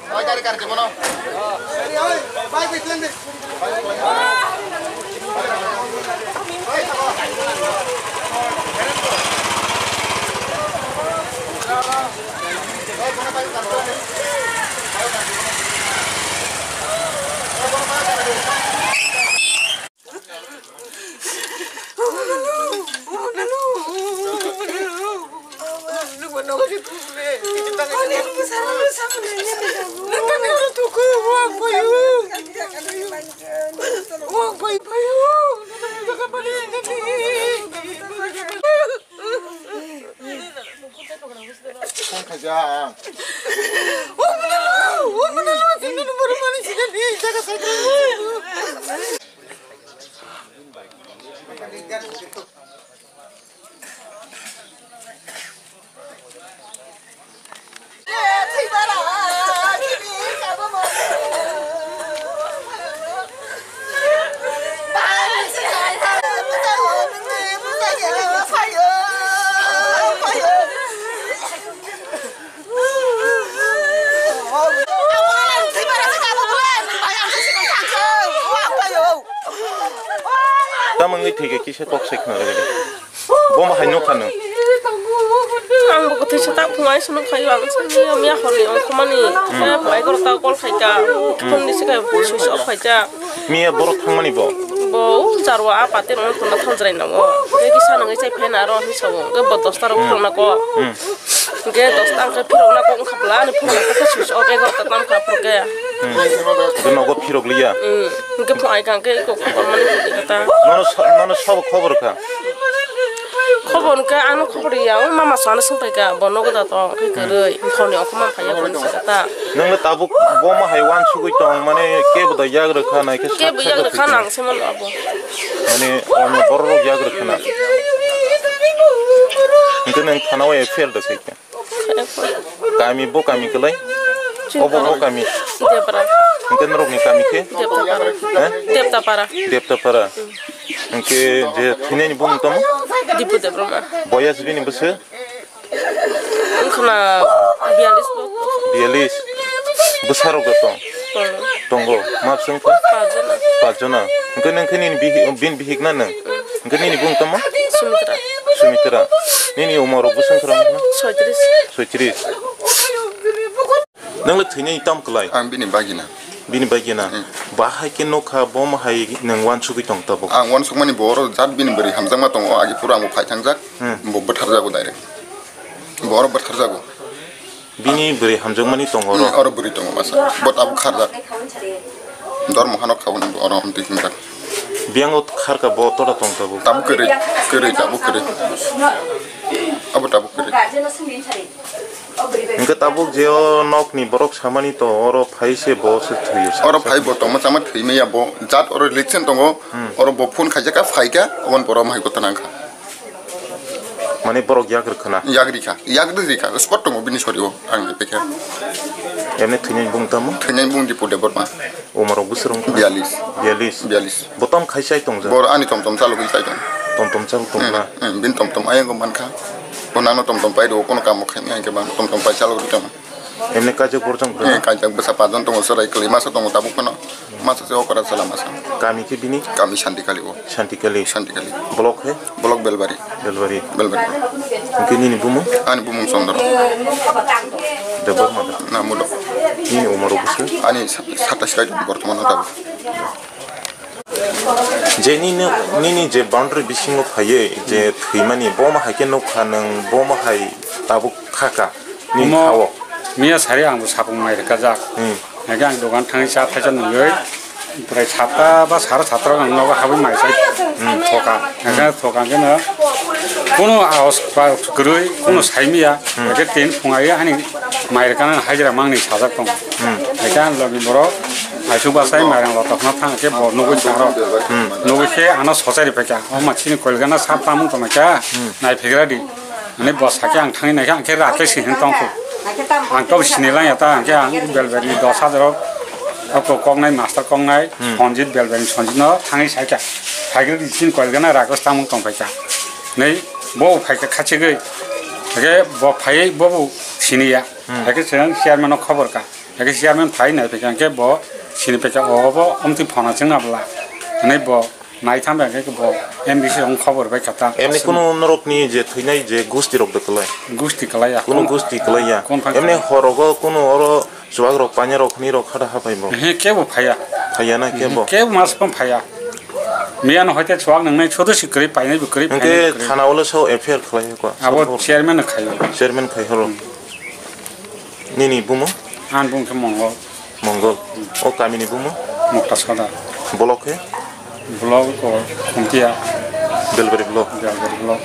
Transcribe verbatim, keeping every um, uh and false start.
Oi, gari, gari, bono. Tamo wngwi thwikhe kisa kok sai khna rwgwi. Bo ma hai nokha nw? Ang bo kwthwi sa tak phunai swnuk khaio, ang sani miya horni ongkhormani. Khe phunai khoro ta call khaika. Phone ni swkang switch off khaika. Miya borok thangmani bo? Bo o jarwa a pate rwna tongna thanjrai nango. Khe kisa nangwi chai phai na aro hinwi sao. Khe bo dosta rok phunukna kok. Hwnkhe dosta hwnkhe phirokna kok wngkha bwla, ani phone hwnkhe switch off, egarota tam kha phuru khe. Hmm. Hwnkhe nogo phirok liya? Hmm. Hwnkhe phone ai kha hwnkhe iko khobor mani phone kha ta. Nono so-, nono sobo khobor kha? Khobor hwnkhe ano khobor ya, o mama sano swngpai kha, bo nogo da tong, hwnkhe kwrwi, bukhukni ongkhorma phaiya phone swngkha ta. Nwngno tabuk bo ma hai uansugwi tong, mane kebo da yagra kha, naikhe kebo yagra kha, nang se mano abo. Mane, ano borok yagra kha na. Hwnkhe nwng thana o F I R da khaikha. Kami bo kami kwlai? Obo bo kami? Debra. Hwnkhe norokni kami khe? Debtapara. He? Debtapara. Debtapara. Hwnkhe je thwinaini bumung tamo? Dipu Debbarma. Boyas bini bwswk? Wngkhana biyalish bo. Biyalish. Bwsarok da tong? Tongo. Tongo. Mabswng kha? Pajona. Pajona. Hwnkhe nini bihik na nwng? Hwnkhe nini bumung tamo? Sumitra. Sumitra. Nini umor rok bwswng kwrwng wngkha? Soitrish. Soitrish. Nwng le thwinai tam kwlai? Ang bini bagina. Bini bagina. Hmm. Bahai khe nokha, bo ma hai nwng uansugwi tong tabuk? Ang uansukmani bo oro jat bini bwrwi hamjakma tongo, agi phuru ang bo phai thangjak, hmm, bo bwtharjago direct. Bo oro bwtharjago. Bini bwrwi hamjakmani tongo oro? Hmm, oro bwrwi tongo masa. Bo tabuk kharjak. Dormo hano kha bo oro hwn twi thingjak. Biyango kharka bo tora tong tabuk? Tabuk kwrwi, kwrwi, tabuk kwrwi. Abo tabuk kwrwi. Hwnkhe tabuk je o nokni borok samani to oro phai se bo se thwiyo sa. Oro phai bo tongma chama thwi maya bo jat oro election tongo, hmm, oro bo phone khaijak kha phai kha, oboni pore o hai kotha nang kha. Mane borok yak rwkha na? Yak rikha, yak rikha, spot tongo bini sori o, ang je pekha. Emne thwinai bung tamo? Thwinai bung Dipu Debbarma. Umor rok bwswk wngkha? Biyalish. Biyalish? Biyalish. Bo tom khai chai tong jak? Bo ani tom tom chalogwi chai tong. Tom tom chalok tong na? Hmm, hmm, bini tom tom ayang mankha. Bo nangno tom tom pai rwo, kono kamo khaimya hwnkhe bo tom tom pai chalogwi tong. Emne kaijak borjak bwrwi? Eh, kaijak bwsa pajon tongo, chwrai kwlwi masa tongo tabuk phano. Masa se okra chwla masa. Kami khe bini? Kami Santikali o. Santikali? Santikali. Block he? Block Belbari. Belbari? Belbari. Hwnkhe nini bumung? Ani bumung Chondro. Debbarma da? Na, Mudo. Nini umor rok bwswk? Ani sa-, satais kai bortoman o tabuk. Je nini, nini je boundary bisingo phaiwi je thwimani, bo ma hai khe nukha nwng, bo ma hai tabuk kha kha. Nini Omo khao. Miya sari ang bo sapung mai rwkajak. Hmm. Hake ang dogan thangwi cha thaisa nugwi, prai satta ba sara satta rok ang nogo habwi mai sai, hmm, thoka. Hake thoka hwnkhe no kono aos ba kwrwi, kono, hmm, saimiya. Hmm. Hake tin phungai ani mai rwkana hajira mangni sajak tong. Hmm. Hake ang logi borok aisuk basai mairang lotokna thang khe bo nugwi charo. Hmm. Nugwi khe ano sochari phaikha. O ma chini koilgana sap tamung tongkha. Hmm. Nai phegra di. Ani bo sakhe ang thangwi naikhe, ang khe Rakesh se hwn tongkho. Ang tabuk sini lang ya ta, ang khe ang Belbelni dos hajar o kok koknai, master koknai, hmm, Sonjit, Belbelni Sonjit no thangwi saikha. Phaikhe chini koilgana Rakesh tamung tong phaikha. Nei bo phaikha khachigwi. Hake bo phaiwi bo bo sini ya. Hmm. Hake chwng chairman no khobor ka. Hake chairman phai nai phaikha, hake bo sini phaikha, o bo omtwi phona chwngna bwla. Hwnwi bo Naitham bai khe bo M D C rok khobor bai kha ta. Emni kunu norokni je thwinai je gusti rok de kwlai? Gusti kwlai ya. Kunu gusti kwlai ya. Kon phan emni kwlai. Horogo kunu oro chuwak rok paina rok hwnwi rok hada hapai bo. He kebo phaya. Phaya na kebo. Kebo mas pon phaya. Miyan hoite chuwak nangnai chodo si kwrwi painai bo kwrwi. Hwnkhe phainai bo kwrwi. Thana ulo sao F I R khlai ko. Abo chairman khayo. Chairman khai horo. Hmm. Nini bumo? An bung khe Mongol. Mongol. O kamini bumo? Mukta Soda. Block khe? Block ko Khumtia. Belbari block. Belbari block.